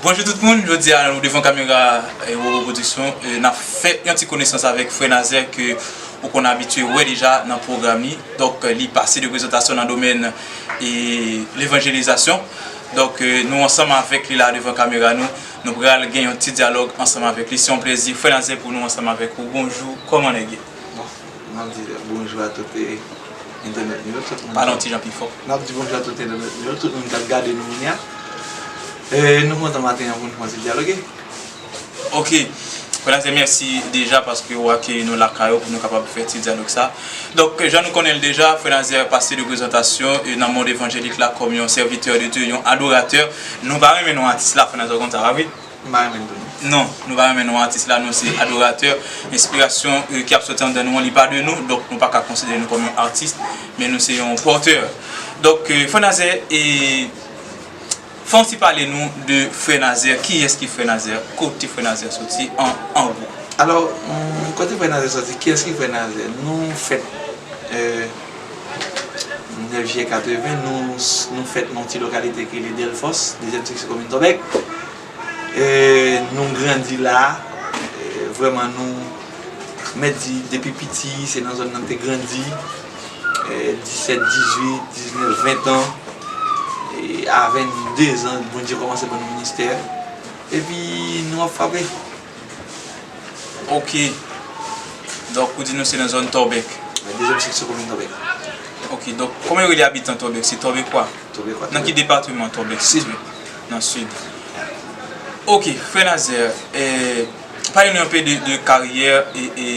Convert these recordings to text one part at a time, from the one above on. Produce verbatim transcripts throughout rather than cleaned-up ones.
Bonjou tout moun, jodi a nou devan kamera Ewo Pwodiksyon, e, n ap fè yon ti konesans avèk frè Nazè ke ou konn abitye wè deja nan pwogram li. Donk, li pase de prezantasyon nan domèn, e, levanjelizasyon. Donk, e, nou ansanm avèk li la devan kamera nou, nou pral gen yon ti dyalòg ansanm avèk li. Se yon plezi, frè Nazè, pou nou ansanm avèk ou. Bonjou, kòman nèg ye? Bon, n ap di bonjou a tout, e, entènèt nou yo, tout moun. Pale yon ti jan pi fò. N ap di bonjou a tout entènèt nou yo, tout moun k ap gade nou kounye a. E, nou kontan maten an pou nou fè yon ti dyaloge. Ok. Frè Nazè, mèsi deja paske ou akeyi nou lakay ou pou nou kapab fè ti dyalòg sa. Donk, jan nou konnen l deja, frè Nazè pase de prezantasyon, e, nan mond evanjelik la kòm yon sèvitè de Dye, yon adoratè. Nou pa renmen non atis la, frè Nazè, ou konn sa, pa vre? M pa renmen l tou, non. Non, nou pa renmen non atis la, nou se adoratè. Enspirasyon, e, ki ap soti anndan nou an, li pa de nou, donk nou pa ka konsidere nou kòm yon atis, men nou se yon pòtè. Donk, e, frè Nazè, e, fè w ti pale nou de frè Nazè, kiyès ki frè Nazè, kote frè Nazè soti an, an gwo? Alò, mm, kote frè Nazè soti, kiyès ki frè Nazè? Nou fèt, e, nèf jiyè katreven, nou, nou fèt nan yon ti lokalite ki rele Dèlfòs, dezyèm seksyon komin Tòbèk. E, nou grandi la, e, vrèman nou, mèt di, depi piti, se nan zòn nan nou te grandi, e, disèt, dizuit, diznèf, ven an, e, a vennde zan, Bondye kòmanse ban nou ministè, epi nou ap frape. Ok. Donk, ou di nou se nan zòn Tòbèk? Nan dezyèm seksyon komin Tòbèk. Ok, donk, kòman yo rele abitan Tòbèk? Se Tòbèkwa? Tòbèkwa, Tòbèk. Nan ki depatman Tòbèk sitye? Nan Sid. Ok, frè Nazè, e, pale nou yon pe de, de karyè e, e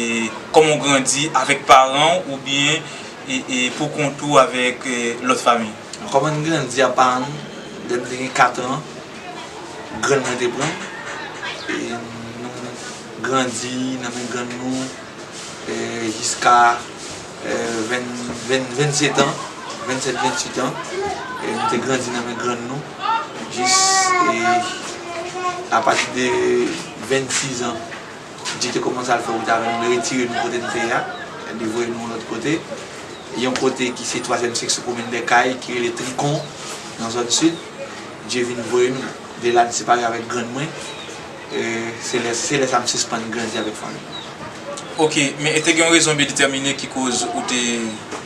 kòman w grandi avèk paran w oubyen e, e pou kont ou avèk, e, lòt fanmi? Kòman m grandi a paran m, lè m te gen kat an, grann mwen te pran m. E nou grandi nan men grann nou, e, jiska, e, ven, ven, vennsetan, vennsèt, venntuit an. E nou te grandi nan men grann nou. Jis, e, apati de vennsizan, Dye te kòmanse al fè wout avè nou, li retire nou kote n te ye a, li voye nou yon lòt kote. Yon kote ki se twazyèm seksyon komin Dèkay, ki rele Trikon, nan zòn sid. Dye vin voye m, de la n separe avèk grann mwen. E, se lè, se lè sa m sispann grandi avèk fanmi. Ok, men e te gen yon rezon byen detèmine ki koz ou te,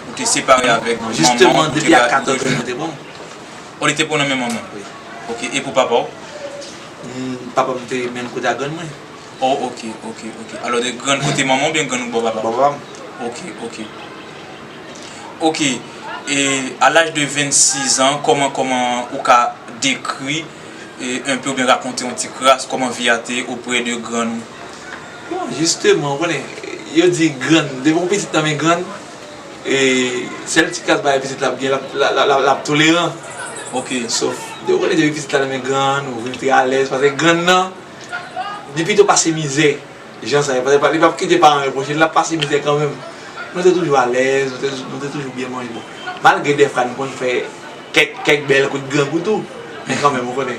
ou te separe avèk manman w pou te ka grandi? Non, jisteman, depi a kat an, grann mwen te pran m. O, li te pran w nan men manman w? Wi. Ok, e pou papa w? Mm, papa m te menm kote a grann mwen. Oh, ok, ok, ok. Alò, de grann kote manman w oubyen grann bò papa w? Bò papa m. Ok, ok. Ok, e a laj de vennsis an, kòman, kòman ou ka dekri, e, un peu oubyen rakonte yon ti kras kòman vi a te oprè de grann ou? Bon, jisteman, ou konnen, yo di grann, depi yon pitit nan men grann, e, sèl ti kras bagay pitit la ap gen, l ap, l ap, l ap, l ap toleran. Ok. Sof, de, ou konnen depi pitit la nan men grann, ou viv trè alèz, paske grann nan, li pito pase mizè. Jan sa ye, paske li p ap kite paran repwoche l, l ap pase mizè kanmenm. Nou te toujou alèz, nou te, nou te toujou byen manje. Bon, malgre dèfwa nou konn fè kèk, kèk bèl kout grangou tou, men kanmenm, ou konnen,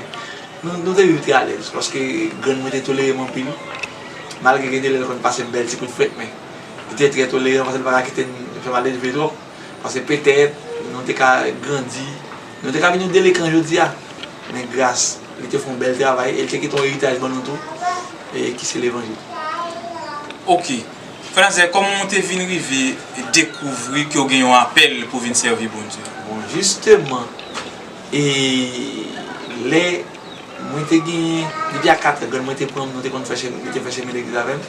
nou, nou te viv trè alèz, paske grann mwen te tolere m anpil. Malgre gen de lè l konn pase m bèl ti kout frèt, men li te trè toleran, paske l pa ka kite m fè m al elve twòp. Paske petèt, nou te ka grandi, nou te ka vin yon delenkan jodi a. Men gras, li te fè yon bèl travay, e li te kite yon eritaj ban nou tou, e ki se levanjil. Ok. Frè Nazè, kòman w te vin rive dekouvri ke w gen yon apèl pou vin sèvi Bondye? Bon, jisteman, e lè mwen te gen, depi a kat an, grann mwen te pran m, nou te konn fè chemen, li te fè chemen legliz avè m.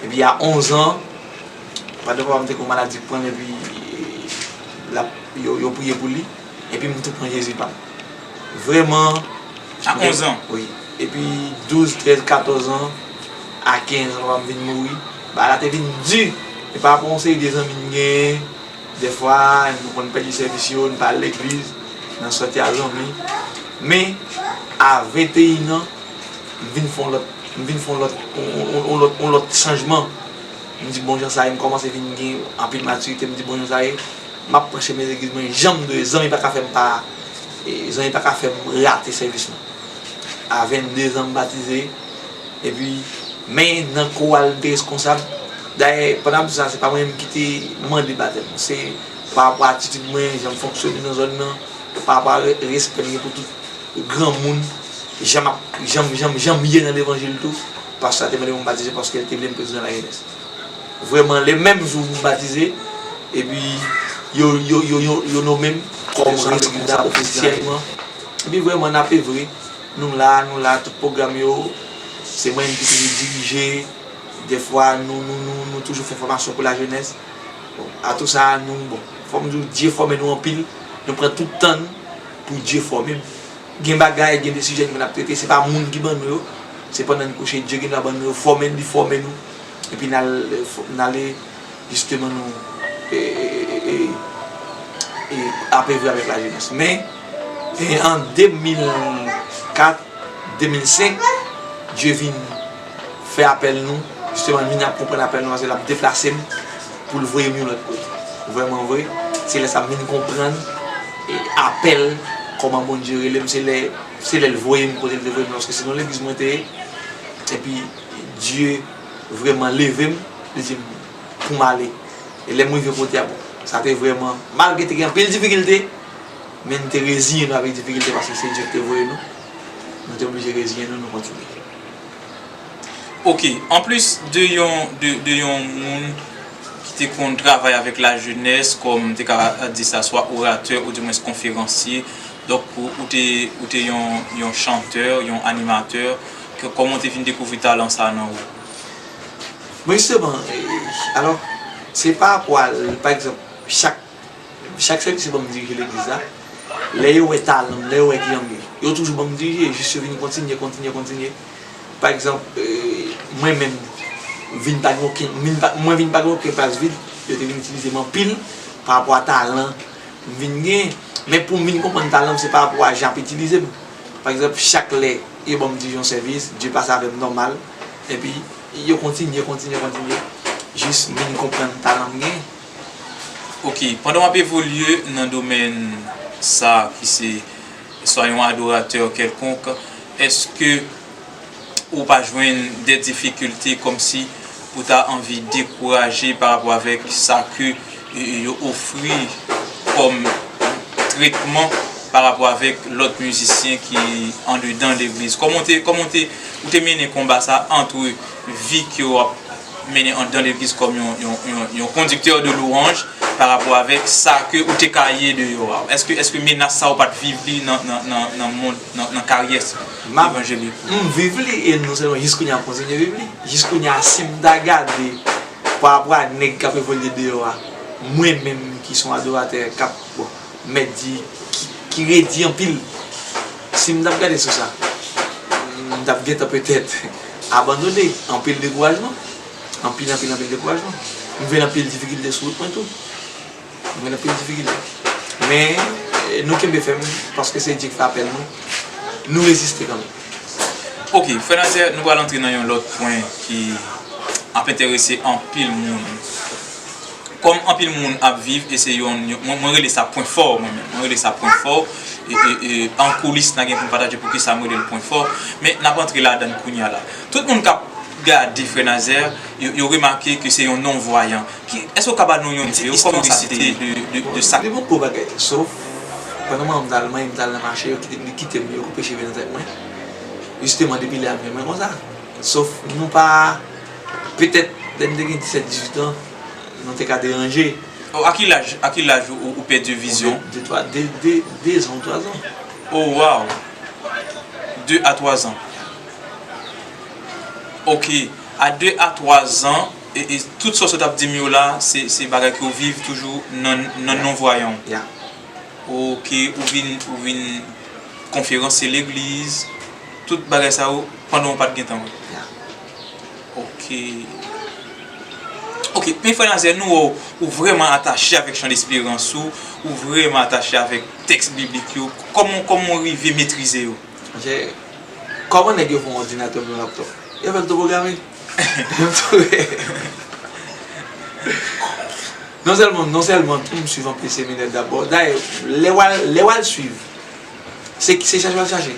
Epi a onz an, pandan papa m te gen yon maladi k pran l, epi l ap, yo, yo priye pou li, epi m tou pran Jezi pa m. Vrèman. A onz an? Wi. Epi douz, trèz, katòz an, a kenz an, papa m vin mouri. Bagay la te vin di. E pa rapò yon seri de zanmi m genyen, dèfwa, nou konn pèdi sèvis yo, nou pa al legliz, nan sòti a zanmi. Men, a venteyen an, m vin fè yon lòt, m vin fè yon lòt, yon, yon, yon lòt, yon lòt chanjman. M di, bon, jan sa ye, m kòmanse vin gen anpil matirite, m di, bon, jan sa ye, m ap pran chemen legliz mwen jan m dwe, zanmi pa ka fè m pa, e, zanmi pa ka fè m rate sèvis mwen. A vennde zan, m batize, epi, men nan koral, m te reskonsab. Dayè, pandan m di sa, se pa mwen menm ki te mande batèm. Se pa rapò a atitid mwen, jan m fonksyone nan zòn nan, pa rapò a re-, respè m gen pou tout granmoun. jan m ap, jan, jan, jan m ye nan levanjil tou, pastè a te mande pou m batize paske l te vle m prezidan lajenès. Vrèman, le menm jou m batize, epi yo, yo, yo, yo, yo nonmen m kòm responsab ofisyèlman. Epi vrèman, n ap evre, nou la, nou la, tout pwogram yo, se mwen menm ki toujou dirije. Dèfwa, nou, nou, nou, nou toujou fè fòmasyon pou lajenès. Bon, atou sa, nou, bon, fò m di w, Dye fòme nou anpil. Nou pran tout tan n pou Dye fòme n. Gen bagay, gen de sijè n konn ap trete, se pa moun ki ban nou yo. Se pandan n kouche, Dye gen dwa ban nou yo, fòme n, li fòme nou. Epi n al, n ale, jisteman, nou, e, e, e, e, e, ap evre avèk lajenès. Men, e, an de mil kat, de mil senk, Dye vin fè apèl nou, jisteman, vin ap konprann apèl nou, paske l ap deplase m pou l voye m yon lòt kote. Vrèman vre, se lè sa m vin konprann, e, apèl, kòman Bondye rele m, se lè, se lè l voye m kote l te voye m, paske se nan legliz mwen te ye, epi Dye vrèman leve m, li di m pou m ale. E lè m rive kote a, bon, sa te vrèman, malgre te gen anpil difikilte, men n te reziyen nou avèk difikilte paske se Dye ki te voye nou. Nou te oblije reziyen nou, nou kontinye. Ok, anplis de yon, de, de yon moun ki te konn travay avèk lajenès, kòm m te ka di sa, swa oratè oudimwens konferansye, donk ou, ou te, ou te yon, yon chantè, yon animatè, kòman w te vin dekouvri talan sa a nan ou? Bon, jisteman, e, alò, se pa rapò a, pa egzanp, chak, chak sèvis yo ban m dirije legliz la, lè yo wè talan m, lè yo wè kijan m ye, yo toujou ban m dirije, jis yo vin kontinye, kontinye, kontinye. Pa egzanp, e, mwen menm, vin pa gen okenn, vin pa, mwen vin pa gen okenn plas vid, yo te vin itilize m anpil pa rapò a talan m vin genyen. Men pou m vin konprann talan m, se pa rapò a jan y ap itilize m. Pa egzanp, chak lè yo ban m dirije yon sèvis, Dye pase avè m nòmal. Epi, yo kontinye, kontinye, kontinye, jis m vin konprann talan m genyen. Ok, pandan w ap evolye nan domèn sa a ki se swa yon adoratè kèlkonk, èske ou pa jwenn de difikilte kòmsi pou ta anvi dekouraje pa rapò avèk sa ke yo ofri kòm tretman pa rapò avèk lòt mizisyen ki andedan legliz? Kòman w te, kòman w te, ou te mennen konba sa antre vi ke w ap mennen anndan legliz kòm yon, yon, yon, yon kondiktè de lwanj pa rapò avèk sa ke ou te ka ye deyò a? Èske, èske menas sa a ou pa t viv li nan, nan, nan, nan mond, nan, nan karyè evanjelik ou? M viv li e non sèlman jis kounye a m kontinye viv li. Jis kounye a si m ta gade pa rapò a nèg k ap evolye deyò a, mwen menm ki se yon adoratè k ap, bon, mèt di, ki, ki redi anpil, si m t ap gade sou sa, m t ap gentan petèt abandone. Anpil dekourajman. Anpil, anpil, anpil dekourajman. M jwenn anpil difikilte sou wout mwen tou. M jwenn anpil difikilte. Men, e, nou kenbe fèm, paske se Dye k fè apèl nou. Nou reziste kanmenm. Ok, Frè Nazaire, nou pral antre nan yon lòt pwen ki ap enterese anpil moun. Kòm anpil moun ap viv, e se yon, yon mwen, mwen rele sa pwen fò, mwen menm. Mwen rele sa pwen fò. E, e, e, an koulis, n a gen pou n pataje poukisa m rele l pwen fò. Men n ap antre ladan l kounye a la. Tout moun k ap gade Frè Nazaire, yo, yo remake ke se yon non-voyant. Ki, èske w ka ba nou yon ide, kòman sa te de, de, de sa? Li bon gwo bagay, sof, pandan mwen menm m t al, mwen menm m t al nan mache, yo kite, li kite m, yo koupe cheve nan tèt mwen. Jisteman, depi lè a m renmen konsa. Sof, nou pa, petèt, lè m te gen disèt, dizuit an, nou te ka deranje. Oh, a ki laj, a ki laj ou, ou pèdi vizyon? De, de, twa, de, de, de zan ou twa zan. Oh, wow! De a twa zan. Ok, a de a twa zan, e, e tout sa w sot ap di m yo la, se, se bagay ke w viv toujou nan, nan non-voyant w. Ok, ou vin, ou vin konferansye legliz, tout bagay sa yo, pandan w pa t gentan wè. Ok. Ok, men Frè Nazaire, nou wè w, ou vrèman atache avèk chan desperans ou, ou vrèman atache avèk tèks biblik yo. Kòman, kòman w rive metrize yo? Monchè, kòman nèg yo fè yon òdinatè pou yon laptòp? Yo fè l tou pwograme. Non sèlman, non sèlman tou m swiv anpil seminè dabò. Dayè, lè w al, lè w al swiv, se, se chache w al chache.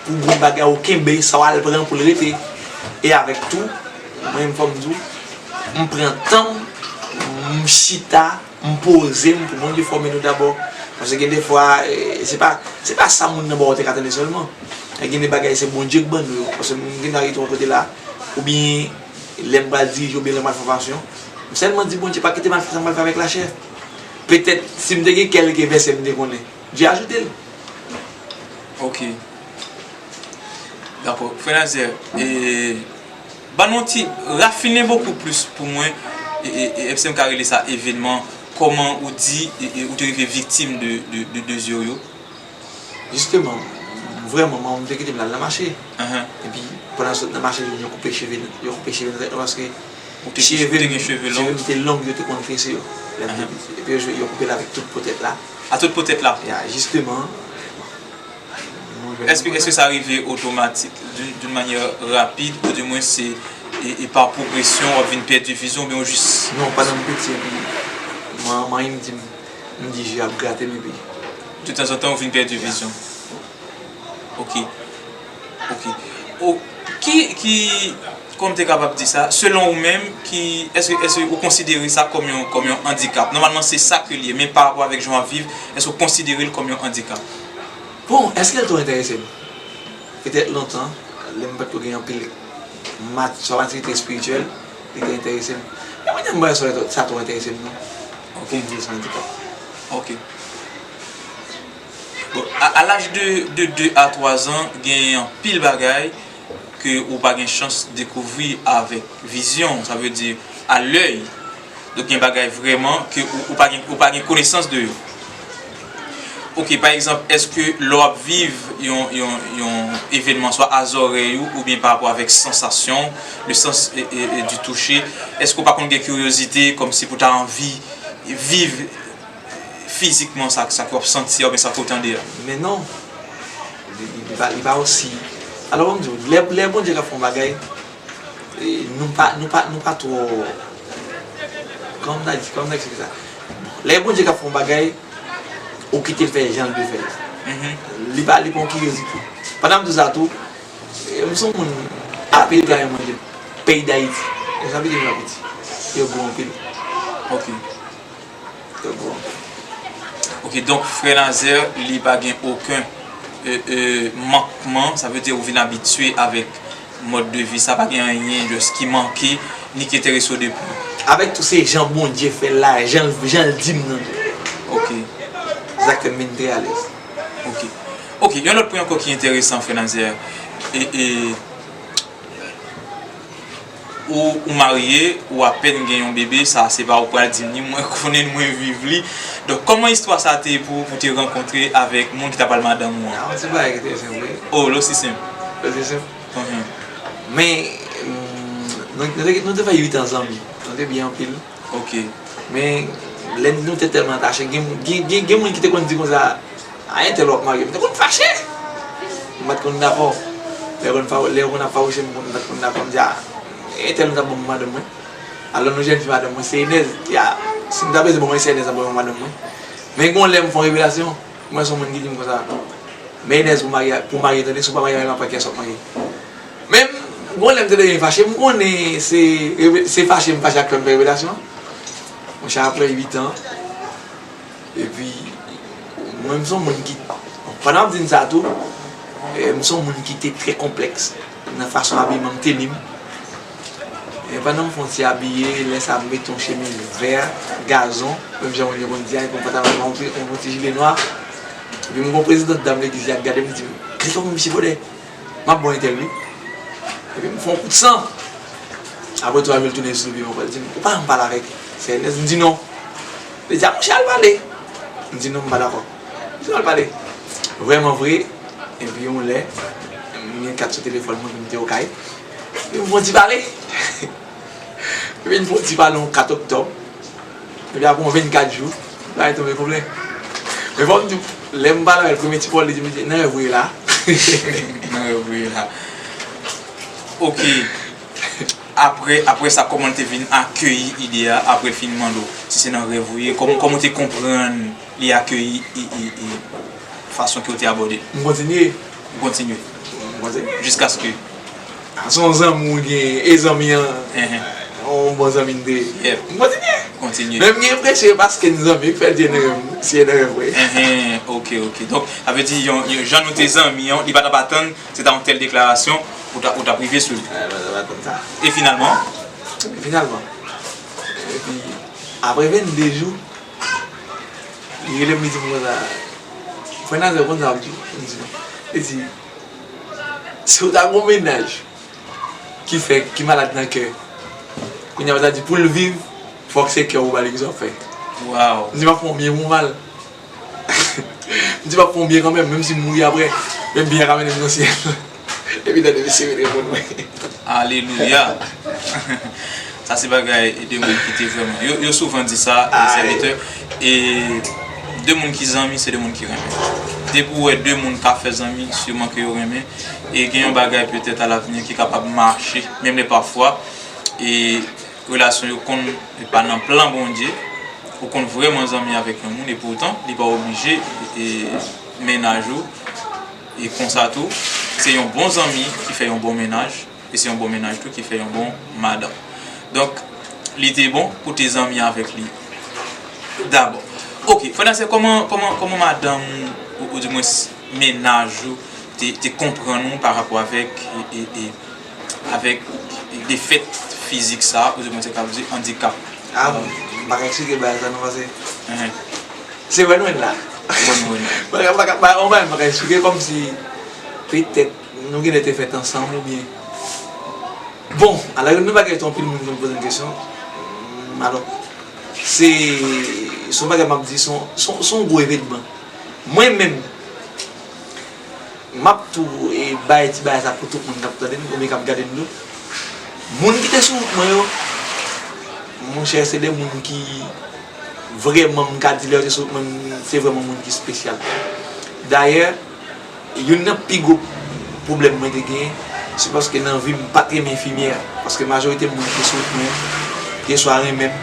Pou gon bagay ou kenbe, sa w al pran pou l rete. E avèk tou, mwen menm fò m di w, m pran tan m, m chita, m poze m pou Bondye fòme nou dabò. Paske gen defwa, e, se pa, se pa sa moun nan ba w te ka tande sèlman. Gen de bagay se Bondye k ban nou yo. Paske m gen dwa rete yon kote la, oubyen lè m pral dirije, oubyen lè m pral fè fòmasyon, m sèlman di Bondye, pa kite m al fè sa m pral fè avèk lachè. Petèt, si m te gen kèlke vèsè m te konnen, Dye ajoute l. Ok. Dakò. Frè Nazaire, e, ban nou ti, rafine bokou plis pou mwen, e, e, e, si m ka rele sa evènman, kòman ou di, e, e, ou te rive viktim de, de, de, de zye w yo? Jisteman, vrèman, manman m te kite m l al nan mache. Ahan. Epi, pandan m sot nan mache, yo koupe cheve, yo koupe cheve nan tèt mwen paske Ou te, ou te gen cheve long? Cheve m te long, yo te konn trese yo. Lè m te piti. Epi yo, yo koupe l avèk tout po tèt la. A tout po tèt la? Ya, jisteman. Èske, èske sa rive otomatik, d'une, d'une manière rapide, ou dimwen se, e, e pa pwogresyon, w ap vin pèdi vizyon, oubyen w jis... Non, pandan m piti, epi manman m di m, m di je ap grate m, epi... De tanzantan, ou vin pèdi vizyon. Ok. Ok. O, ki, ki, kòman m te kapab di sa? Selon ou menm, ki, èske, èske ou konsidere sa kòm yon, kòm yon andikap? Nòmalman, se sa ke l ye, men pa rapò avèk jan w ap viv, èske ou konsidere l kòm yon andikap? Bon, èske l twò enterese m? Petèt lontan, lè m pa t ko gen anpil mat, swa matirite espirityèl, li te enterese m. Men kounye a m pa wè sa, sa twò enterese m non. Pou m di l se yon andikap. Ok. Bon, a, a laj de, de de a twa zan, gen anpil bagay ke ou pa gen chans dekouvri avèk vizyon, sa vle di a lèy. Donk gen bagay vrèman ke ou, ou pa gen, ou pa gen konesans de yo. Ok, pa egzanp, èske lè w ap viv yon, yon, yon evènman swa a zòrèy ou oubyen pa rapò avèk sansasyon, le sens e, e, e du toucher, èske ou pa konn gen kiryozite kòmsi pou ta anvi viv fizikman sa, sa ke w ap santi a oubyen sa ke w tande a? Men non. Li, li, li pa, li pa osi... Alò, ban m di w, lè, lè Bondye ka fè yon bagay, e, nou pa, nou pa, nou pa twò... Kòman m ta di, kòman m ta eksplike sa? Lè Bondye ka fè yon bagay, ou kite l fè jan l dwe fè l. Li pa, li pa yon kiryozite. Pandan m di w sa tou, e, m se yon moun, anpil bagay mwen de peyi Dayiti. E sa piti m la piti. Yo gwo anpil. Ok. Yo gwo anpil. Ok, donk, frè Nazaire, li pa gen okenn, e, e, mankman, sa vle di ou vin abitye avèk mòd de vi sa, pa gen anyen, just, ki manke, ni ki enterese w de pli. Avèk tou se jan Bondye fè l la, jan, jan l di m nan tou. Ok. Sa k fè m vin trè alèz. Ok. Ok, yon lòt pwen ankò ki enteresan, frè Nazaire. E, e, ou, ou marye, ou apèn gen yon bebe, sa se pa ou pral di m li, mwen konnen l, mwen viv li. Donk, kòman istwa sa te ye pou, pou te rankontre avèk moun ki ta pral madanm ou an? A, se bagay ki te senp vre. Oh, l osi senp. L osi senp. Mhm. Men, mm, nou, nou te, nou te fè uit an zanmi. Nou te byen anpil. Ok. Men, lè nou te tèlman atache, gen, gen, gen, gen moun ki te konn di konsa, "A, entèl w ap marye." M te konn fache. M pa t konn dakò. Lè yo konn fa-, lè yo konn ap fawouche m, m pa t konn dakò. M di, "A, entèl nou t ap ban m madanm mwen." Alò, nou jèn fi madanm mwen, se Enèz. Ya, si m ta bezwen ban mwen, se Enèz ap ban mwen madanm mwen. Men gon lè m fè yon revelasyon, mwen se yon moun ki di m konsa, "Men Enèz pou marye, pou marye, tande, si w pa marye avè m, apre kiyès w ap marye?" Men, gon lè m te demen fache, m konnen se, se fache m fache ak fè m fè revelasyon an. Monchè, apre uit an, epi, mwen, m se yon moun ki, pandan m ap di n sa tou, e, m se yon moun ki te trè konplèks nan fason abiman m, teni m. E pandan m fè yon ti abiye, lè sa a m mete yon chemiz vè, gazon, menm jan moun yo konn di a, epi yon pantalon nwa, yon ti, yon ti jile nwa. Epi m gon prezidan dam legliz la k gade m, li di m, "Gade fòm misye bòdè." M ap ba w entèl wi. Epi m fè yon kout san. Apre twa jou, l tounen sou pye m ankò. L di m, "Ou pa janm pale avèk Sè Enèz?" M di, "Non." Li di, "A, monchè, al pale." M di, "Non, m pa dakò." Li di, "Al pale." Vrèman vre, epi yon lè, m gen kat sou telefòn mwen, m te okay. Epi m fè yon ti pale. Epi m fè yon ti pale yon kat oktòb. Epi apre yon vennkat jou, bagay tonbe konplè. Men fò m di w, lè m pale avè l, premye ti pawòl li di m, li di, "Nan rèv ou ye la." Nan rèv ou ye la. Ok. Apre, apre sa, kòman l te vin akeyi ide a, apre l fin mande w si se nan rèv ou ye? Kòman, kòman w te konprann li akeyi e, e, e fason ke w te abòde l? M kontinye. Ou kontinye? M kontinye. Jiskaske? A, se yon zanmi w gen, e zanmi an, yon bon zanmi n te ye. Yep. M kontinye. Kontinye. Men m gen enpresyon e paske n zanmi k fè l di e nan rèv, si e nan rèv vre. Enhen, ok, ok. Donk, sa vle di, yon, yon, jan nou te zanmi an, li pa t ap atann, se ta yon tèl deklarasyon, ou ta, ou t ap rive sou li. Mwen pa t atann sa. E finalman? Finalman. Epi, apre vennde jou, li rele m, li di m konsa, frè Nazè, ou konn sa w ap di? M di non. Li di, si w ta gen yon mennaj ki fè, ki malad nan kè, kounye a ou ta di pou l viv, fòk se kè w ou ba li ki sa w ap fè. Waw. M di m ap fè yon byen pou mal. M di m ap fè yon byen kanmenm, menm si m mouri apre, men byen an ka mennen m nan syèl. Epi tande mesye vin reponn mwen. Alelouya. Sa se bagay de moun ki te vrèman. Yo, yo souvan di sa, Ay. Sèvitè. E de moun ki zanmi, se de moun ki renmen. Depi w wè de moun ka fè zanmi, siman ke yo renmen. E gen yon bagay petèt alavni ki kapab mache, menm lè pafwa, e relasyon yo konn pa nan plan Bondye, ou konn vrèman zanmi avèk yon moun, e poutan, li pa oblije e mennaj ou, e konsa tou, se yon bon zanmi ki fè yon bon mennaj, e se yon bon mennaj tou ki fè yon bon madanm. Donk, li te bon pou te zanmi avèk li dabò. Ok, frè Nazè, kòman, kòman, kòman madanm ou, ou di mwens mennaj ou te, te konprann ou pa rapò avèk, e, e, e, avèk defèt fizik sa, ou di mwens se ka di andikap? A, m pa ka eksplike bagay sa non, paske Enhen. se wè nou menm la. Bon, nou, nou. Bagay, bagay, bagay, yon bagay m pa ka eksplike, kòmsi petèt nou genlè te fèt ansanm oubyen. Bon, alò, youn nan bagay tou anpil moun konn poze m kesyon. Mm, alò, se, se yon bagay m ap di, se yon, se yon, se yon gwo evenman. Mwen menm, m ap tou e bay ti bagay sa pou tout moun k ap tande m, oubyen k ap gade m tou. Moun ki te sou wout mwen yo, monchè, se de moun ki vrèman, m ka di lè yo te sou wout mwen, se vrèman moun ki espesyal. Dayè, youn nan pi gwo pwoblèm mwen te genyen, se paske nan vi m, m pa t renmen enfimyè. Paske majorite moun ki te sou wout mwen, ki te swa renmen m,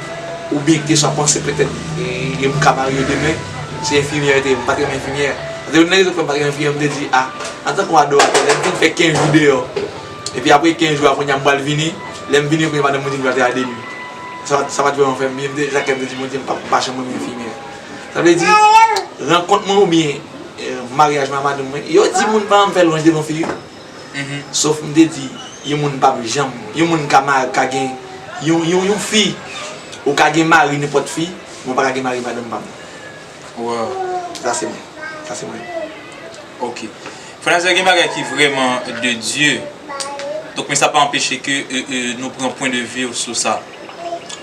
oubyen ki te swa panse petèt, e, e m ka marye demen, se enfimyè yo te ye, m pa t renmen enfimyè. Se youn nan rezon k fè m pa t renmen enfimyè, m te di, a, antanke yon adoratè, lè m fin fè kenz jou deyò, epi apre kenz jou a, kounye a m pral vini, lè m vini, kounye a madanm mwen di m pral travay de nwi. Sa, sa pa t vrèman fè m byen, m te, sa k fè m te di Bondye, m pa, m pa janm renmen enfimyè. Sa vle di, rankont mwen oubyen, e, maryaj mwen a madanm mwen, yo di moun pa janm fè lwanj devan fi yo. Sof m te di, yon moun p ap janm, yon moun ka ma-, ka gen, yon, yon, yon fi, ou ka gen mari nenpòt fi, men w pa ka gen mari madanm pa m. Wow. Sa se mwen. Sa se mwen. Ok. Frè Nazè, gen bagay ki vrèman de Dye. Donk, men sa pa anpeche ke e, e, nou pran pwen de vi w sou sa.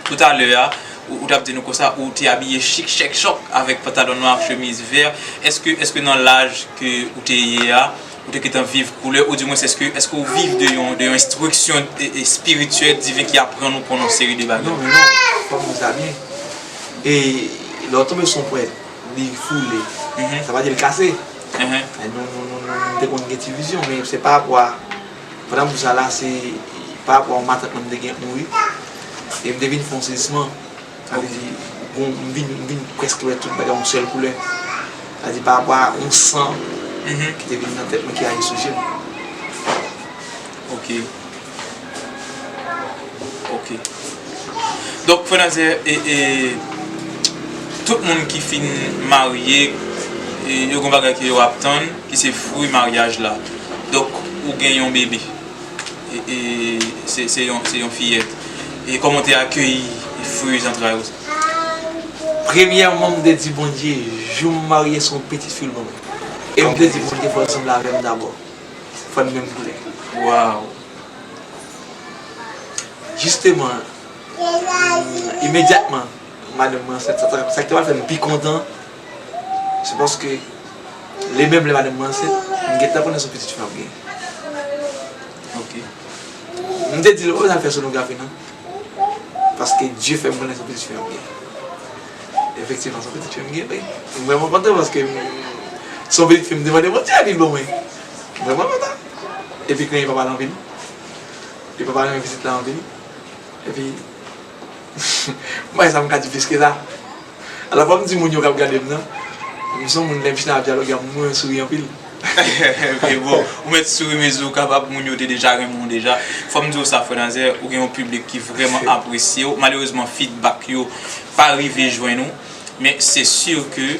Toutalè a, ou, ou t ap di nou konsa, ou te abiye chik, chèk, chòk, avèk pantalon nwa ak chemiz vè. Èske, èske nan laj ke ou te ye a, ou te gentan viv koulè, ou dimwens èske, èske ou viv de yon, de yon enstriksyon e, e, espirityèl, diven ki aprann ou konn yon seri de bagay? Non, men non, fò m di sa byen. E lè w tonbe sou yon pwèt, li foule. Sa pa di l kase. E nou, nou, nou, nou, nou te konn gen ti vizyon, men se pa rapò a, pandan m di sa la, se pa rapò a yon matant mwen m te gen k mouri. E m te vin fè yon sezisman. Sa vle di, bon, m vin, m vin prèske wè tout bagay yon sèl koulè. Sa vle di, pa rapò a yon san ki te vin nan tèt mwen ki aji sou je m. Ok. Ok. Donk, frè Nazè, e, e, tout moun ki fin marye, e, yo gen bagay ke yo ap tann, ki se fwi maryaj la. Donk, ou gen yon bebe. E, e, se, se yon, se yon fiyèt. E kòman w te akeyi fwi zantray ou sa? Premyèman, m te di Bondye, jou m marye, se yon pitit fi l ban mwen. E m te di Bondye, fò l sanble avè m dabò. Fò n menm koulè. Waw. Jisteman, imedyatman, madanm mwen ansent, sa, sa, sa ki te pral fè m pi kontan, se paske lè menm lè madanm mwen ansent, m gentan konnen se yon pitit fi m ap genyen. Ok. M te di l, ou pa bezwen al fè sonografi non. Paske Dye fè m konnen se yon pitit fi m ap genyen. Efektivman, se yon pitit fi m genyen, wi. M vrèman kontan paske m, se yon pitit fi m te mande Bondye epi l ban mwen. M vrèman kontan. Epi kounye a papa l anpil. Epi papa l renmen pitit la anpil. Epi, m pa wè sa m ka di plis ke sa. Alò, fò m di moun yo k ap gade m nan, m se yon moun, lè m chita ap dyaloge ak moun, mwen souri anpil. Men bon, ou mèt souri mezi ou kapab, moun yo te deja renmen w deja. Fò m di w sa, frè Nazè, ou gen yon piblik ki vrèman apresye w. Malerezman, feedback yo pa rive jwenn ou. Men se si ke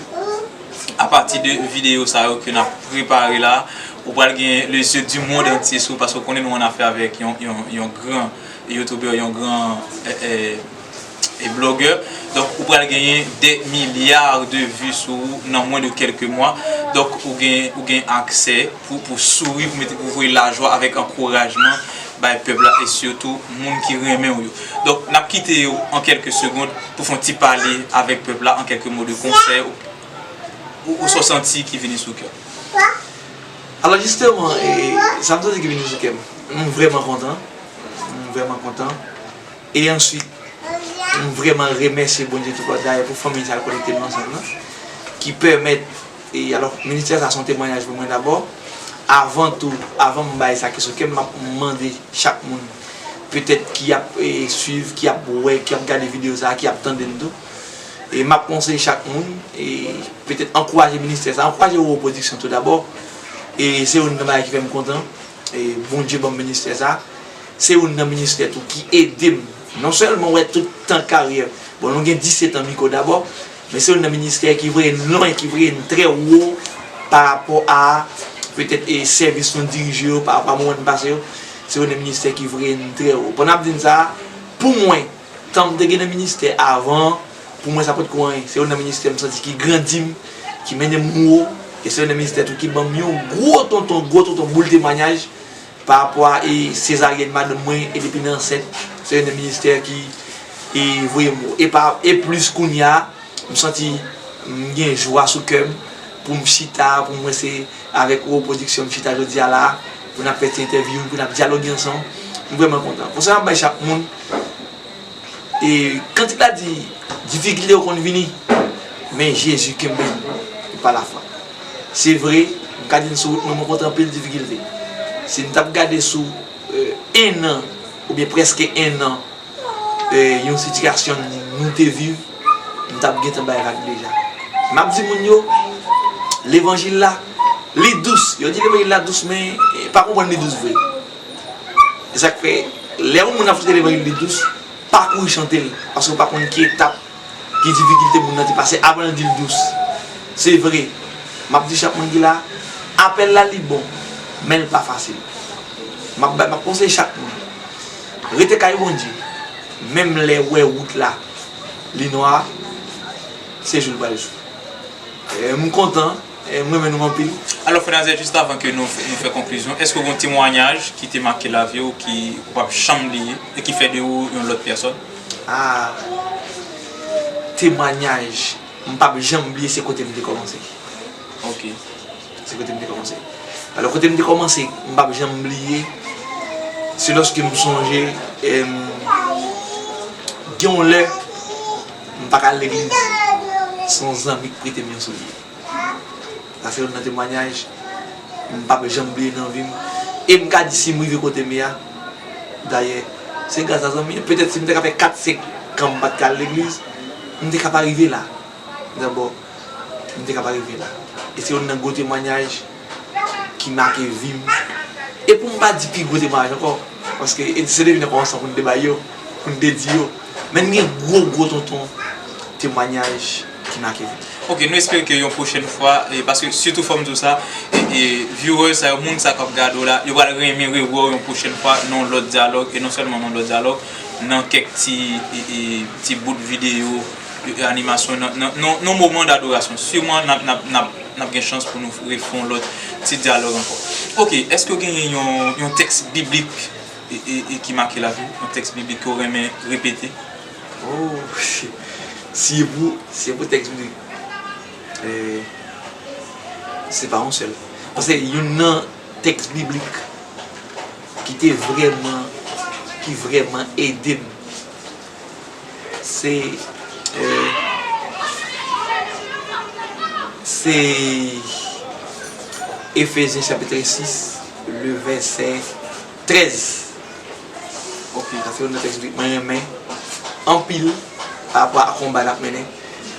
apati de videyo sa yo ke n ap prepare la, ou pral gen les yeux du monde entier sou ou, paske w konnen nou annafè avèk yon, yon, yon gran youtubè, yon gran, eh, eh, e blogger. Donk, ou pral genyen des milliards de vues sou ou nan moins de quelques mois. Donk, ou gen, ou gen aksè pou, pou souri, pou mete, pou voye lajwa avèk ankourajman bay pèp la e sitou moun ki renmen w yo. Donk, n ap kite w an kèlke segond pou fè yon ti pale avèk pèp la, an kèlke mo de konsèy, ou, ou, ou sa w santi ki vini sou kè w. Alò, jisteman, e, sa m santi ki vini sou kè m, m vrèman kontan. M vrèman kontan. E answit, m vrèman remèsye Bondye toutbondye pou fanmi sa l konekte nou ansanm nan, ki pèmèt, e alò, ministè sa se yon temwayaj pou mwen dabò. Avan tou, avan m bay sa ki sou kè m, m ap mande chak moun, petèt ki ap, e, swiv, ki ap wè, ki ap gade videyo sa, ki ap tande m tou, e m ap konseye chak moun, e petèt ankouraje ministè sa, ankouraje Roro Production tou dabò. E se youn nan bagay ki fè m kontan. E Bondye ban m ministè sa. Se youn nan ministè tou ki ede m non sèlman wè tout tan karyè. Bon, nou gen disèt an mikwo dabò, men se youn nan ministè ki voye n lwen, ki voye n trè wo pa rapò a petèt, e, sèvis nou dirije yo, pa rapò a moman n pase yo. Se youn nan ministè ki voye n trè wo. Pandan m ap di n sa, pou mwen, tan m te gen nan ministè avan, pou mwen sa potko anyen. Se youn nan ministè m santi ki grandi m, ki mennen m wo, e se youn nan ministè tou ki ban m yon gwo tonton, gwo tonton boul temwayaj pa rapò a, e, sezaryèn madanm mwen, e depi nan ansent, se youn nan ministè ki, e, voye m wo. E pa, e plis kounye a, m santi m gen jwa sou kè m pou m chita, pou m wè se avèk Roro Production m chita jodi a la, pou n ap fè ti entèvyou, pou n ap dyaloge ansanm. M vrèman kontan. Konsèy m ap bay chak moun, e, kantik la di, difikilte yo konn vini, men Jezi kenbe n pa lafwa. Se vre, m ka di n sou wout mwen, mwen kontre anpil difikilte. Si n t ap gade sou, e, en an, oubyen prèske en an, e, yon sitiyasyon nou te viv, m t ap gentan bay vag deja. M ap di moun yo, levanjil la, li dous. Yo di levanjil la dous, men, e, pa konprann li dous vre. E sa k fè, lè yon moun ap chante levanjil li dous, pa kouri chante l, paske w pa konn ki etap, ki difikilte moun nan te pase avan l di l dous. Se vre, m ap di chak moun ki la, apèl la li bon, men l pa fasil. M ap bay, m ap konseye chak moun, rete kay Bondye, menm lè w wè wout la li nwa, se jou l pral jou. E, m kontan, e, m renmen nou anpil. Alò, frè Nazè, jis avan ke nou, nou fè konklizyon, èske w gen yon temwayaj ki te make lavi w, ki w p ap janm bliye, e ki fè de ou yon lòt pèsòn? Ah, temwayaj, m p ap janm bliye se kote m te kòmanse. Ok. Se kote m te kòmanse. Alò, kote m te kòmanse, m p ap janm bliye, se lòske m sonje, em, gen yon lè, m pa ka al legliz, se yon zanmi k prete m yon soulye. Sa se youn nan temwayaj m p ap janm bliye nan vi m. E m ka di si m rive kote m ye a, dayè, se gras a zanmi an. Petèt si m te ka fè kat, senk kan m pa t ka al legliz, m te ka pa rive la. Dabò, m te ka pa rive la. E se youn nan gwo temwayaj ki make vi m. E pou m pa di pi gwo temwayaj ankò, paske e se devin ankò ansanm pou n te bay yo, pou n te di yo. Men n gen gwo, gwo tonton temwayaj ki make vi m. Ok, nou espere ke yon pwochèn fwa, e, paske sitou fò m di w sa, e, e, viewers sa yo, moun sa k ap gade w la, yo pral renmen rewè w yon pwochèn fwa nan yon lòt dyalòg, e non sèlman nan yon lòt dyalòg, nan kèk ti, e, e, ti bout videyo, e, e, animasyon, nan, nan, nan, nan moman dadorasyon. Siman, n ap, n ap, n ap, n ap gen chans pou nou refè yon lòt ti dyalòg ankò. Ok, èske w genyen yon, yon tèks biblik, e, e, e ki make lavi w, yon tèks biblik ke w renmen repete? Oh, si e pou, si e pou tèks biblik, eh, se pa yon sèl. Paske youn nan tèks biblik ki te vrèman, ki vrèman ede m, se, eh, se Efezyen chapit sis, le vèsè trèz. Ok, sa se youn nan tèks biblik mwen renmen anpil pa rapò a konba n ap mennen,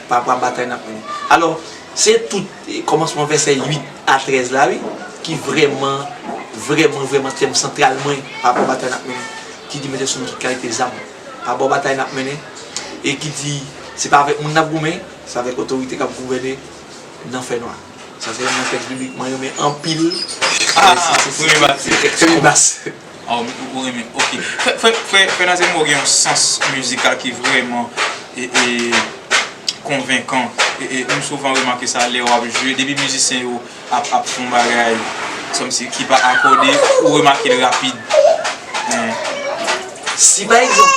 pa rapò a batay n ap mennen. Alò, Se tout, e, kòmansman vèsè uit a trèz la, wi, ki vrèman, vrèman, vrèman tèm santral mwen pa rapò batay n ap mennen, ki di mete sou nou tout kalite zam pa rapò batay n ap mennen, e ki di se pa avèk moun n ap goumen, se avèk otorite k ap gouvène nan fènwa. Sa se youn nan tèks biblik mwen renmen anpil. Ah, premye pati. Premye pati. Ah, ou, ou renmen. Ok. Frè, frè, frè, frè Nazel, mwen gen yon sans mizikal ki vrèman, e, e, konvenkan. E, e, m souvan remake sa lè w ap jwe. Depi mizisyen yo ap, ap fè yon bagay, kòmsi ki pa akòde, ou remake l rapid. Eh. Si pa egzanp,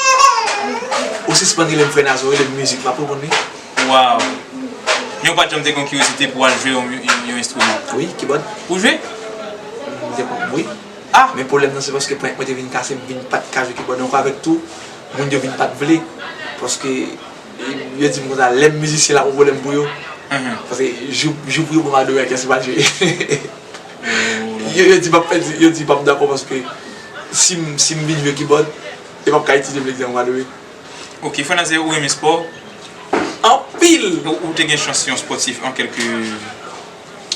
ou sispann rele m frè Nazel, rele m mizik, m ap reponn wi. Waw. Men ou pa t janm te gen yon kiryozite pou w al jwe yon, yon, yon enstriman? Wi, kibòd. Ou jwe? M te konn, wi. Ah! Men pwoblèm nan se paske prank mwen te vin kase, m vin pa t ka jwe kibòd ankò avèk tou. Moun yo vin pa t vle. Paske, e, yo di m konsa, lè m mizisyen la, gon pwoblèm pou yo. Mhm. Paske jou, jou pou yo ban m adore a kiyès ki pa jwe. Oh. Yo, yo di m ap pèdi, yo di m ap dakò paske si m, si m vin jwe kibòd, yo p ap ka itilize m lè egzanp m adore. Ok, frè Nazel, ou renmen spò? Anpil! Ou, ou te gen chans yon spòtif an kèlke,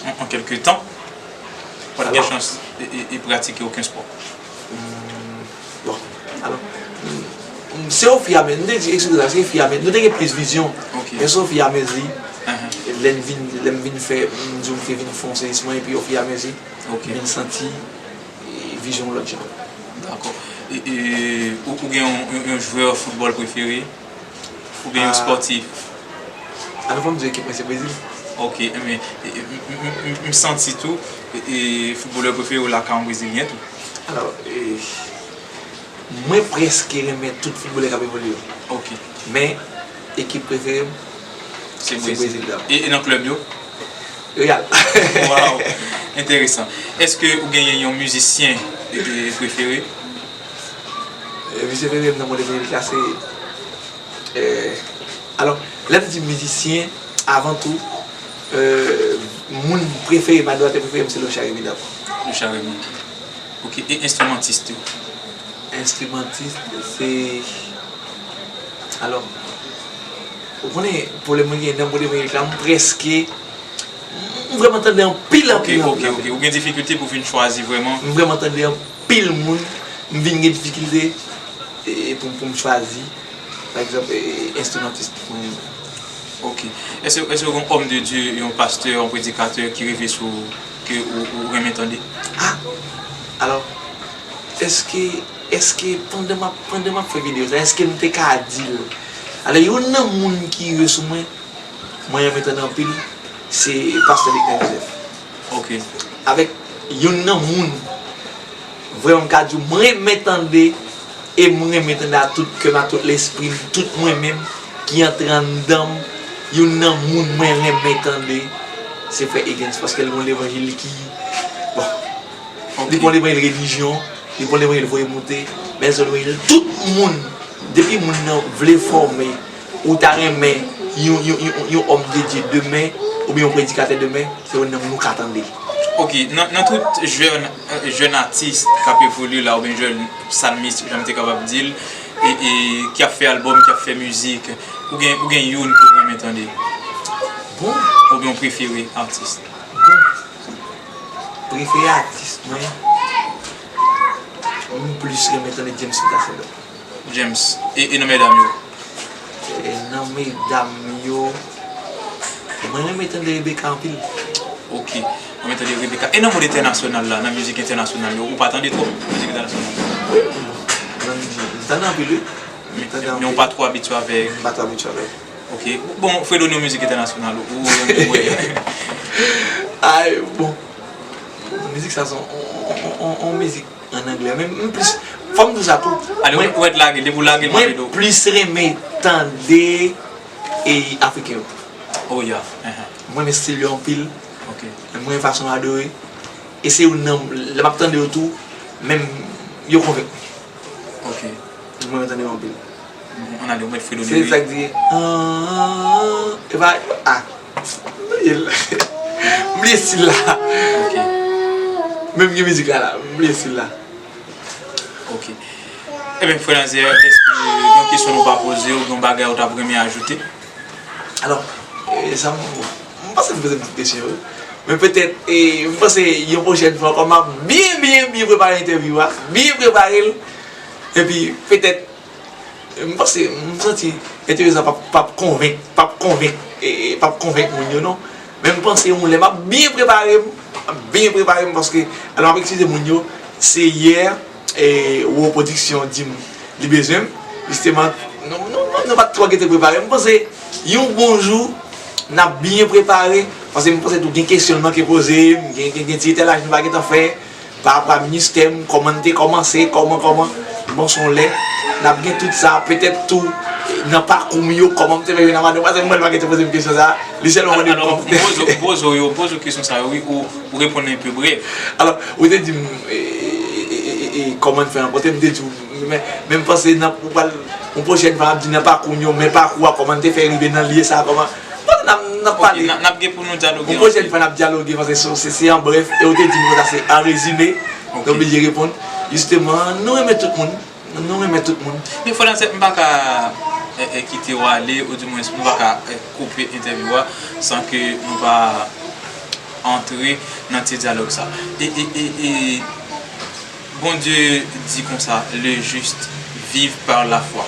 an, an kèlke tan? Ou pa t gen chans e, e, e pratike okenn spò? Hmm, bon, alò, hmm, se ofiramezi, nou te di, eksplize sa, se ofiramezi, nou te gen plis vizyon. Ok. Men se ofiramezi, lè n vin, lè m vin fè, m di w m te vin fè yon seri enstriman, epi ofiramezi, ok, m vin santi e, vizyon lòt jan. Dakò. E, e, ou, ou gen yon, yon, yon jwè foutbòl prefere? Oubyen yon spòtif? Ah, nou fò m di w ekip mwen se Brezil. Ok, enben, e, e, m, m, m, m, m santi tou, e, e, foutbolè prefere w la ka yon Brezilyen tou. Alò, e, mwen prèske renmen tout foutbolè k ap evolye yo. Ok. Men, ekip prefere m, se Brezil. Se Brezil la. E, e nan klèb yo? Real. Waw, enteresan. Èske ou genyen yon mizisyen, e, e, prefere? E, mizisyen prefere m nan monde mizik la se, e, alò, lè m di mizisyen, avan tou, e, moun prefere m, admiratè prefere m se Lochard Remy dabò. Lochard Remy. Ok, e enstrimantis tou? Enstrimantis, se, alò, ou konnen pwoblèm mwen gen nan pwoblèm mwen gen la, m prèske, m vrèman tande anpil, anpil, anpil, anpil. Ok, ok, ok. Ou gen difikilte pou vin chwazi vrèman? M vrèman tande anpil moun, m vin gen difikilte, e, pou, pou m chwazi. Pa egzanp, e, enstrimantis mwen renmen. Ok. Èske, èske w gen yon homme de Dieu, yon pastè, yon predikatè ki rive sou ou, ke ou, ou renmen tande? Ah! Alò, èske, èske pandan m ap, pandan m ap fè videyo sa, èske m te ka di l? Alò, youn nan moun ki rive sou mwen, mwen renmen tande anpil, se pastè Luckner Joseph. Ok. Avèk youn nan moun, vrèman m ka di w, mwen renmen tande, e mwen renmen tande a tout kè m, a tout lespri m, tout mwen menm ki antre anndan m, youn nan moun mwen renmen tande, se frè Higgins, paske l gon levanjil ki, bon, li gon levanjil relijyon, li gon levanjil voye moute, men l se levanjil tout moun, depi moun nan vle fòme, ou ta renmen yon, yon, yon, yon homme de Dieu demen, oubyen yon predikatè demen, se youn nan moun ou ka tande. Ok, nan, nan tout jèn, jèn atis k ap evolye la, oubyen jèn salmis, jan m te kapab di l, e, e ki ap fè albòm, ki ap fè mizik, ou gen, ou gen youn ke w renmen tande? Bon. Oubyen w prefere atis? Bon. Prefere atis mwen, m plis renmen tande James Smith Asselin. James. E, e nan medam yo? E nan medam yo, mwen renmen tande Rebecca anpil. Ok. Mwen tande Rebecca. E nan mond entènasyonal la, nan mizik entènasyonal yo, ou pa tande twòp mizik entènasyonal? Wi, nan mizik, m tande anpil, wi. M tande anpil. Men, men ou pa twò abitye avèk? M pa twò abitye avèk. Ok. Bon, Fredo, nan mizik entènasyonal, ou, ou renmen wè? Ay, bon. Mizik sa se yon, yon, yon, yon, yon mizik ann anglè. Men m plis, fò m di w sa tou. Ale, mwen, ou mèt lage l, depi w lage l, m ap ede w. Mwen plis renmen tande, e, afriken yo. Oh, yeah. Mwen renmen stil yo anpil. Ok. Mwen renmen fason yo adore. E se youn nan, lè m ap tande yo tou, menm yo konvenk mwen. Ok. Mwen renmen tande yo anpil. Bon, ann ale, ou mèt Fredo. Se sa k di, ah, e pa, ah, m bliye l. M bliye stil la. Ok. Menm gen mizik la la, m bliye stil la. Ok. Ebyen, frè Nazer, èske gen yon kesyon nou pa poze w, gen yon bagay ou t ap renmen ajoute? Alò, e, sa m, m Panse m poze m tout kesyon yo. Men petèt, e, m panse yon pwochèn fwa ankò, m ap byen, byen, byen prepare entèvyou a, byen prepare l. Epi, petèt, m panse, m santi entèvyou sa p ap, p ap konvenk, p ap konvenk, e, e, p ap konvenk moun yo, non. Men m panse yon lè m ap byen prepare m, m ap byen prepare m, paske, alò, m ap eskize moun yo, se yè, e, Wo Pwodiksyon di m li bezwen m. Jisteman, nou, nou, nou, nou pa t twò gentan prepare. M panse, yon bon jou, n ap byen prepare, paske m panse tou gen kesyon n manke poze m, gen, gen, gen ti etalaj nou pa gentan fè, pa rapò a ministè m, kòman n te kòmanse, kòman, kòman. Bon, se yon lè, n ap gen tout sa, petèt tou, nan pakou m yo, kòman m te fè jwenn avè nou, paske mwen, pa gentan poze m kesyon sa, li sèlman mande m kòman. Alò, m poze, m poze w yo, m poze w kesyon sa yo, wi, ou, ou reponn enpe brèf. Alò, ou te di m, e, e, e, e, e, kòman n fè rankontre, m te di w, men, men m panse nan, ou pral, yon pwochèn fwa, n ap di nan pakou m yo, men pakou a, kòman n te fè rive nan lye sa, kòman, bon, n ap, n ap pale. Ok, n ap, n ap gen pou nou dyaloge anpil. Yon pwochèn fwa, n ap dyaloge, paske se, se, se an brèf, e ou te di m konsa, se an rezime, ok, nou oblije reponn. Jisteman, nou renmen tout moun. Nou renmen tout moun. Men Frè Nazè, m pa ka, e, e, kite w ale, oudimwens, m pa ka, e, koupe entèvyou a san ke nou pa antre nan ti dyalòg sa. E, e, e, e, Bondye di konsa, le juste vivent par la foi.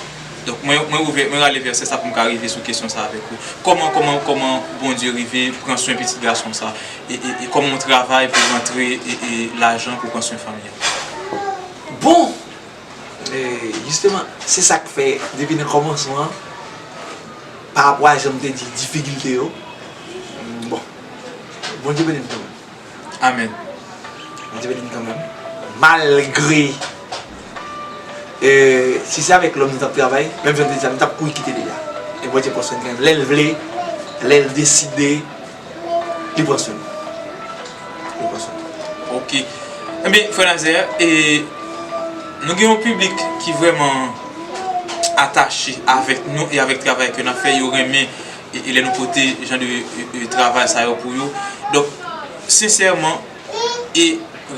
Donk, mwen, mwen ouvè, mwen rale vèsè sa pou m ka rive sou kesyon sa avèk ou. Kòman, kòman, kòman Bondye rive pran swen pitit gason sa? E, e, e kòman w travay pou rantre, e, e, lajan pou pran swen fanmi an? Bon! E, jisteman, se sa k fè, depi nan kòmansman an, pa rapò a jan m te di difikilte yo, bon, Bondye beni m kanmenm. Amèn. Bondye beni m kanmenm. Malgre, e, si se avèk lòm nou t ap travay, menm jan m te di sa, nou t ap kouri kite deja. E Bondye pran swen n kanmenm. Lè l vle, lè l deside, li pran swen nou. Li pran swen nou. Ok. Enben, Frè Nazè, e, nou gen yon piblik ki vrèman atache avèk nou e avèk travay ke n ap fè. Yo renmen, e, e lè nou pote jan de, e, e, travay sa yo pou yo. Donk, sensèman e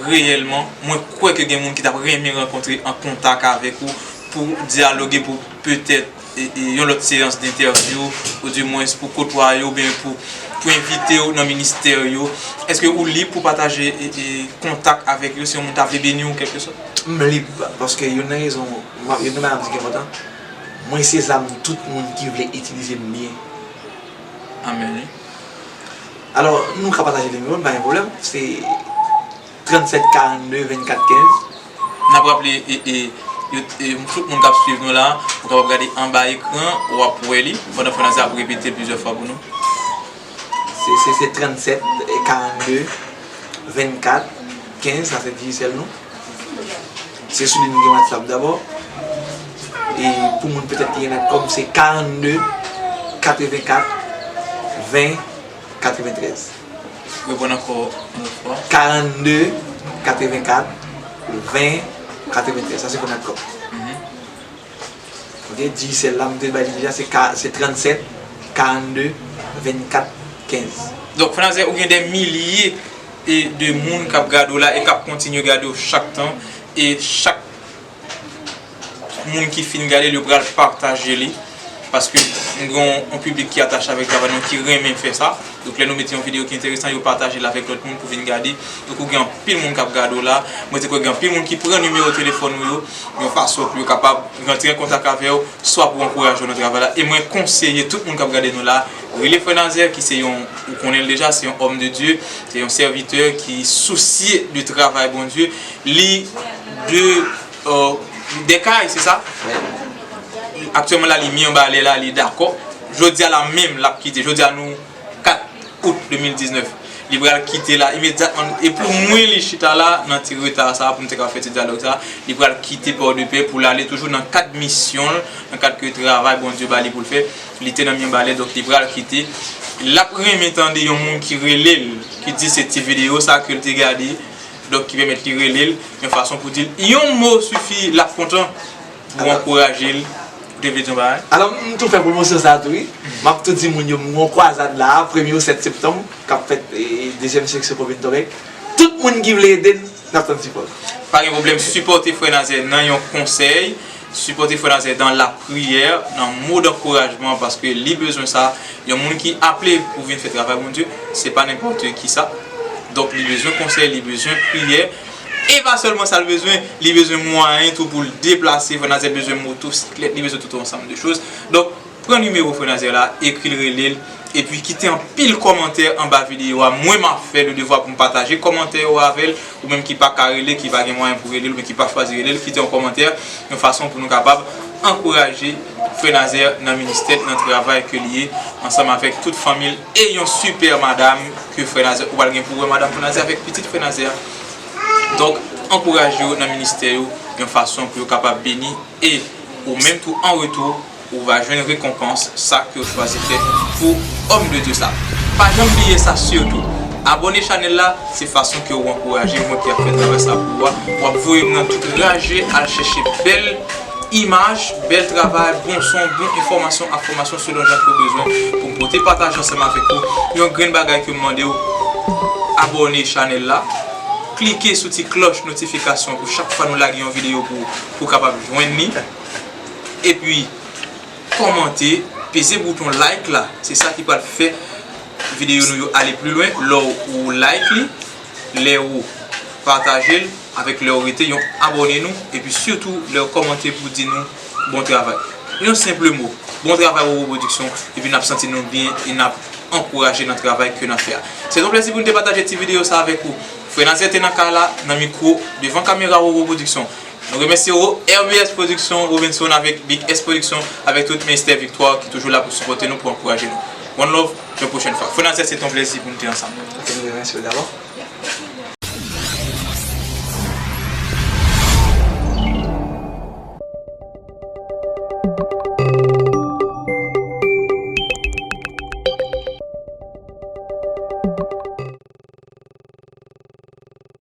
reyèlman, mwen kwè ke gen moun ki t ap renmen rankontre, an kontak avèk ou, pou dyaloge, pou petèt e, e, yon lòt seyans dentèvyou, oudimwens pou kotwaye w, oubyen pou, pou envite w nan ministè yo. Èske ou lib pou pataje, e, e, kontak avèk yo si yon moun ta vle beni w, kèlkesòt? M lib, paske youn nan rezon, m ap, youn nan bagay m di ki enpòtan, mwen se zam tout moun ki vle itilize m byen. Amèn, wi. Alò, nou ka pataje nimewo n, pa gen pwoblèm. Se trannsèt karannde vennkat kenz. N ap raple, e, e, yo, e, tout moun k ap swiv nou la, ou kapab gade anba ekran, w ap wè li, pandan Frè Nazè ap repete l plizyè fwa pou nou. Se, se, se trannsèt karannde vennkat kenz, sa se Digicel nou. Se sou li nou gen WhatsApp dabò. E pou moun petèt ki gen nat kòb, se karannde katrevenkat ven katreventrèz. Reponn ankò yon lòt fwa. Karannde katrevenkat ven katreventrèz. Sa se pou nat kòb. Mhm. Ok, Digicel la, m te bay li deja, se ka, se trannsèt karannde vennkat kenz. Donk, Frè Nazè, ou gen dè milye e de moun k ap gade w la e k ap kontinye gade w chak tan, e chak moun ki fin gade l, yo pral pataje li, paske nou gen yon, yon piblik ki atache avèk travay nou, ki renmen fè sa. Donk, lè nou mete yon videyo ki enteresan, yo pataje l avèk lòt moun pou vin gade. Donk, ou gen anpil moun k ap gade w la. Mwen te kwè gen anpil moun ki pran nimewo telefòn ou yo, yon fason pou yo kapab rantre an kontak avè w, swa pou ankouraje w nan travay la. E mwen konseye tout moun k ap gade nou la, rele Frè Nazè, ki se yon, ou konnen l deja, se yon homme de Dieu, se yon sèvitè ki sousye de travay Bondye. Li de, euh, Dèkay, se sa? Aktyèlman la, li Mibalè la, li dakò. Jodi a la menm, l ap kite. Jodi a nou kat out de mil diznèf. Li pral kite la imedyatman. E pou mwen, li chita la nan ti reta sa, pou m te ka fè ti dyalòg sa. Li pral kite Pòdepè pou l ale toujou nan kad misyon l, nan kad ke travay Bondye ba li pou l fè. Li te nan Mibalè, donk li pral kite. L ap renmen tande yon moun ki rele l, ki di se ti videyo sa ke l te gade. Donk, ki pèmèt li rele l, yon fason pou di l yon mo sifi, l ap kontan pou ankouraje l. Ou te vle di yon bagay? Alò, m tou fè pwomosyon sa tou, wi. M ap tou di moun yo, m gen yon kwazad la, premye ou sèt septanm, k ap fèt, e, dezyèm seksyon komin Tòbèk. Tout moun ki vle ede n, n ap tann sipò. Pa gen pwoblèm, sipòte Frè Nazè nan yon konsèy. Sipòte Frè Nazè dan lapriyè, nan mo dankourajman, paske li bezwen sa. Yon moun ki aple pou vin fè travay Bondye, se pa nenpòt ki sa. Donk, li bezwen konsèy, li bezwen priyè. E pa sèlman sa l bezwen, li bezwen mwayen tou pou l deplase. Frè Nazè bezwen motosiklèt, li bezwen tout yon ansanm de choz. Donk, pran nimewo Frè Nazè la, ekri l, rele l, epi kite anpil kòmantè anba videyo a. Mwen, m a fè le devwa pou m pataje kòmantè yo avè l. Ou menm ki pa ka rele, ki pa gen mwayen pou rele l, oubyen ki pa chwazi rele l, kite yon kòmantè, yon fason pou nou kapab ankouraje Frè Nazè nan ministè, nan travay ke li ye, ansanm avèk tout fanmi l e yon sipè madanm ke Frè Nazè, ou pral gen pou wè madanm Frè Nazè avèk pitit Frè Nazè a. Donk, ankouraje yo nan ministè yo, yon fason pou yo kapab beni, e ou menm tou, an retou, ou va jwenn rekonpans sa ke w chwazi fè pou òm de Dye sa. Pa janm bliye sa sitou. Abòne chanèl la, se fason ke w ankouraje mwen ki ap fè travay sa pou ou a. W ap voye m nan tout raje al chèche bèl imaj, bèl travay, bon son, bon enfòmasyon ak fòmasyon selon jan ke w bezwen pou m pote pataje ansanm avèk ou. Yon grenn bagay ke m mande w, abòne chanèl la, klike sou ti klòch notifikasyon pou chak fwa nou lage yon videyo pou, pou w kapab jwenn li. Epi, kòmante, peze bouton like la. Se sa ki pral fè videyo nou yo ale pli lwen. Lè w like li, lè w pataje l, avèk lè w rete yon abòne nou, epi sitou lè w kòmante pou di nou bon travay. Yon senp mo, bon travay Wowo Production, epi n ap santi nou byen e n ap ankouraje nan travay ke n ap fè a. Se yon plezi pou n te pataje ti videyo sa avèk ou. Frè Nazè te nan kay la, nan mikwo, devan kamera Wowo Production. Nou remèsye R B S Production, Robinson avèk Big S Production, avèk tout Mister Victoire ki toujou la pou sipòte nou, pou ankouraje nou. One love, yon pwochèn fwa. Frè Nazè, se yon plezi pou n te ansanm. Ok, nou remèsye w dabò.